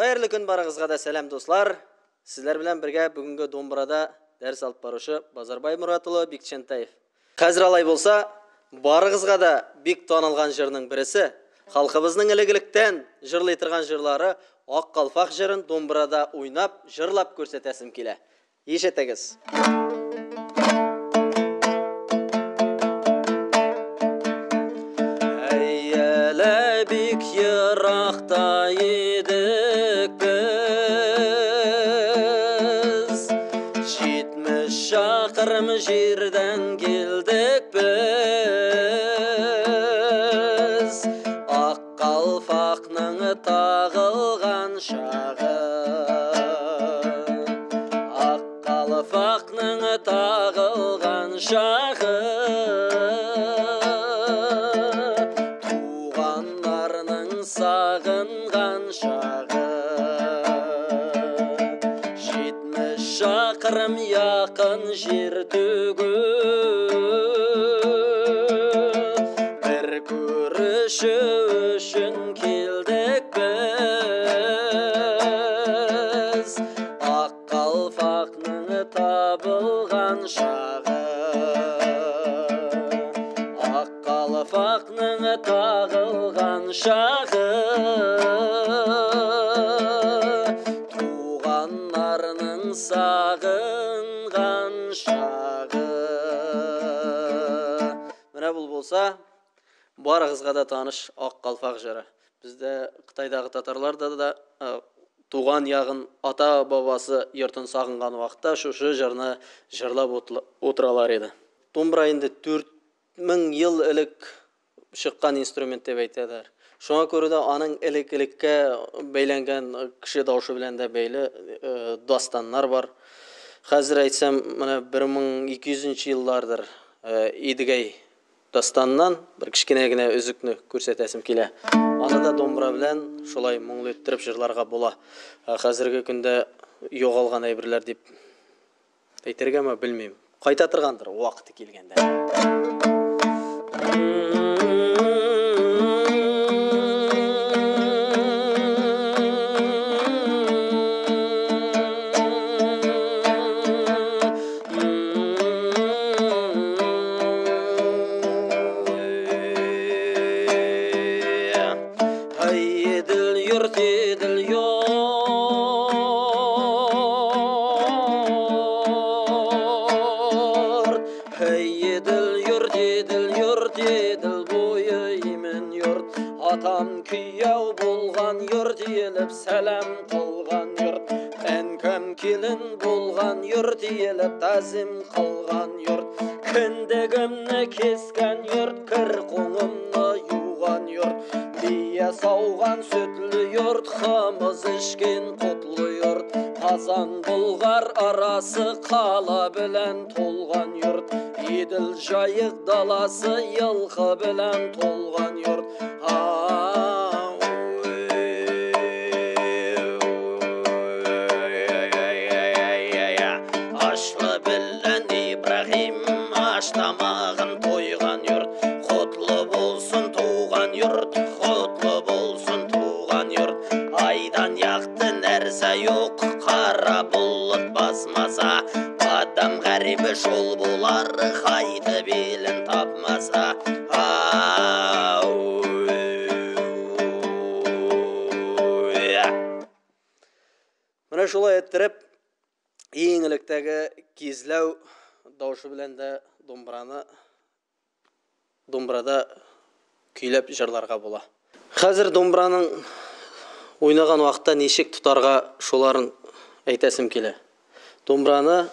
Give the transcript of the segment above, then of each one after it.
Хәерле көн барыгызга да, сәлам, дуслар! Сезләр белән бергә бүгенге домбырада дәрес алып баручы Базарбай Мурат улы Бикчәнтәев. Хәзер алай булса, барыгызга да бик танылган җырның бересе, халкыбызның элек-электән җырлый торган җырлары Ак калфак җырын домбырада уйнап, җырлап күрсәтәсем килә. Ишетегез. Әйәлә бик еракта идек без, 70 чакрым җирдән килдек без. Ак калфакның тагылган чагы, Ак калфакның тагылган чагы, Туганнарның сагынган чагы. 70 чакрым якын җир түгел, Бер күрешү өчен килдек без. Ак калфакның табылган чагы, Ак калфакның тагылган чагы, Туганнарның сагынган чагы. Менә бу булса, барыгызга да таныш Ак калфак җыры. Бездә Кытайдагы татарларда да туган ягын, ата бабасы йортын сагынган вакытта шушы җырны җырлап утыралар иде. Думбра инде 4000 ел элек чыккан инструмент дип әйтәләр. Шуңа күрә дә аның элек-элеккә бәйләнгән кеше тавышы белән дә бәйле дастаннар бар. Хәзер әйтсәм, менә 1200 еллардыр Идегәй дастаннан бер кечкенә генә өзекне күрсәтәсем килә. Аны да домбра белән шулай моңлы иттереп җырларга була. Хәзерге көндә югалган әйберләр дип әйтергәме, белмим. Кайта торгандыр вакыты килгәндә. Еділ юрт, еділ юрт, Еділ юрт, еділ юрт, еділ бойы емен юрт. Атам күйеу болған юрт, еліп сәлем қылған юрт. Әнкәм келін болған юрт, еліп тәзім қылған юрт. Кіндігімні кескен юрт, кір қоңымны юған юрт. Бие сауған сүтлі юрт, қымыз ішкен құтлы юрт. Қазан Бұлғар арасы қала білән толған юрт. Еділ Жайық даласы йылқы білән толған юрт. Ашлы білән Ибрахим аш тамағын тойған юрт. Құтлы болсын туған юрт, құтлы болсын туған юрт. Айдан яқты нәрсе жоқ, қара бұлт басмаса. Адам ғарибі жол болар, қайтып елін тапмаса. Менә шулай иттереп, иң электәге кизләү тавышы белән дә домбырада көйләп җырларга була. Хәзер домбыраның уйнаган вакытта ничек тотарга шуларын әйтәсем килә. Домбыраны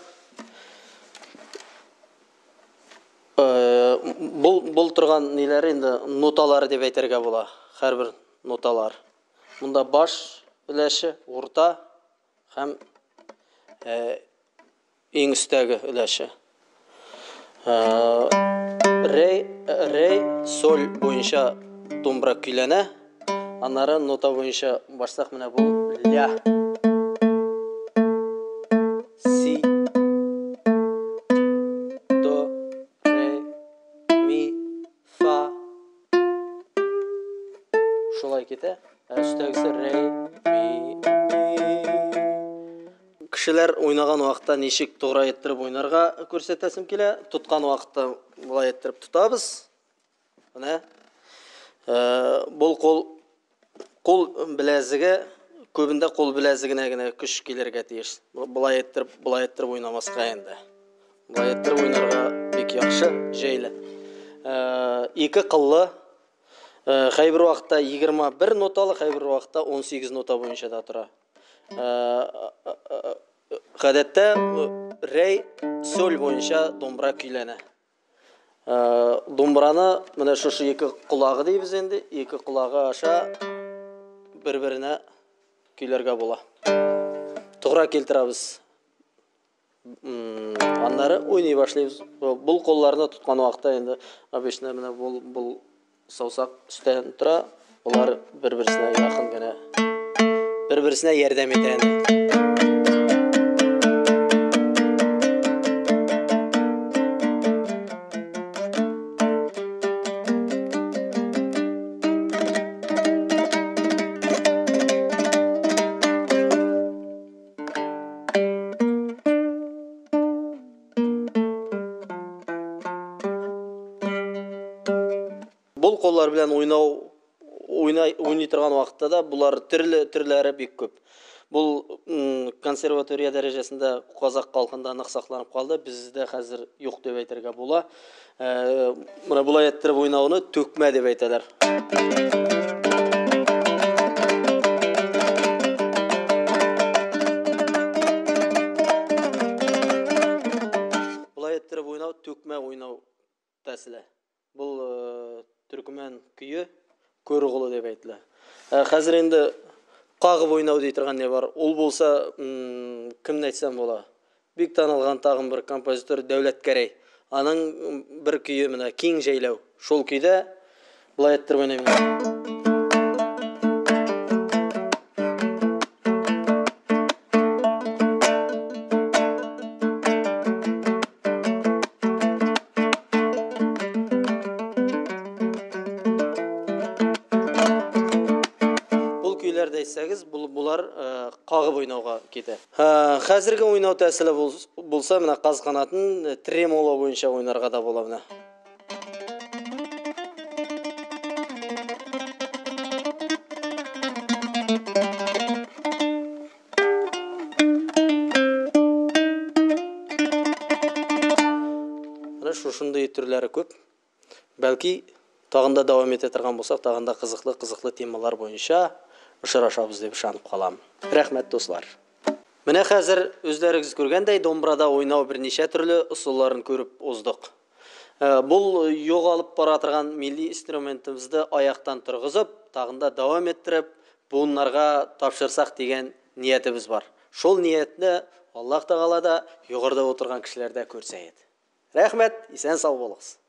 бул торган ниләре инде ноталары дип әйтергә була. Һәрбер ноталар. Монда баш өлеше, урта һәм иң өстәге өлеше. Ре, ре, соль буенча домбыра көйләнә. Аннары нота буенча башласак, менә бу ля, си, до, ре, ми, фа. Шулай китә. Ә өстәгесе рей, ми, ми. Кешеләр уйнаган вакытта ничек тугры иттереп уйнарга күрсәтәсем килә. Тоткан вакытта болай иттереп тотабыз. Менә. Бу кул беләзеге, күбендә кул беләзегенә генә көч килергә тиеш. Болай иттереп, болай иттереп уйнамаска инде. Болай иттереп уйнарга бик яхшы, җайлы. Ике кыллы, кайбер вакытта 21 ноталы, кайбер вакытта 18 нота буенча да тора. Гадәттә рей, соль буенча домбра көйләнә. Домбраны менә шушы ике колагы дибез инде, ике колагы аша бер-беренә көйләргә була. Тугры килтерәбез. Аннары уйный башлыйбыз. Бул кулларны тоткан вакытта инде обычно менә бул саусак өстән тора, булар бер-берсенә якын гына, бер-берсенә ярдәм итә инде. Бул коллар белән уйный торган вакытта да булар төрле төрләре бик күп. Бул консерватория дәрәҗәсендә казак халкында нык сакланып калды. Бездә хәзер юк дип әйтергә була. Менә болай иттереп уйнауны төкмә дип әйтәләр. Болай иттереп уйнау төкмә уйнау тәсле. Бул төркмән көе Көргылы дип әйтелә. Хәзер инде кагып уйнау ди торган не бар. Ул булса, кемне әйтсәм була. Бик танылган тагын бер композитор Дәүләт Гәрәй. Аның бер көе менә Киң җәйләү. Шул көйдә болай иттереп уйныйм. Бул көйләрдә әйтсәгез, булар кагып уйнауга китә. Хәзерге уйнау тәсиле булса, менә каз канатын тремоло буенча уйнарга да була менә. Менә шушындый төрләре күп. Бәлки тагын да дәвам итә торган булсак, тагын да кызыклы-кызыклы темалар буенча очрашабыз дип ышанып калам. Рәхмәт, дуслар. Менә хәзер үзләрегез күргәндәй, домбрада уйнау берничә төрле ысулларын күреп уздык. Бул югалып бара торган милли инструментыбызны аяктан торгызып, тагын да дәвам иттереп, буыннарга тапшырсак дигән ниятебез бар. Шул ниятне Аллаһ Тәгалә дә, югарыда утырган кешеләр дә күрсә иде. Рәхмәт, исән сау булыгыз.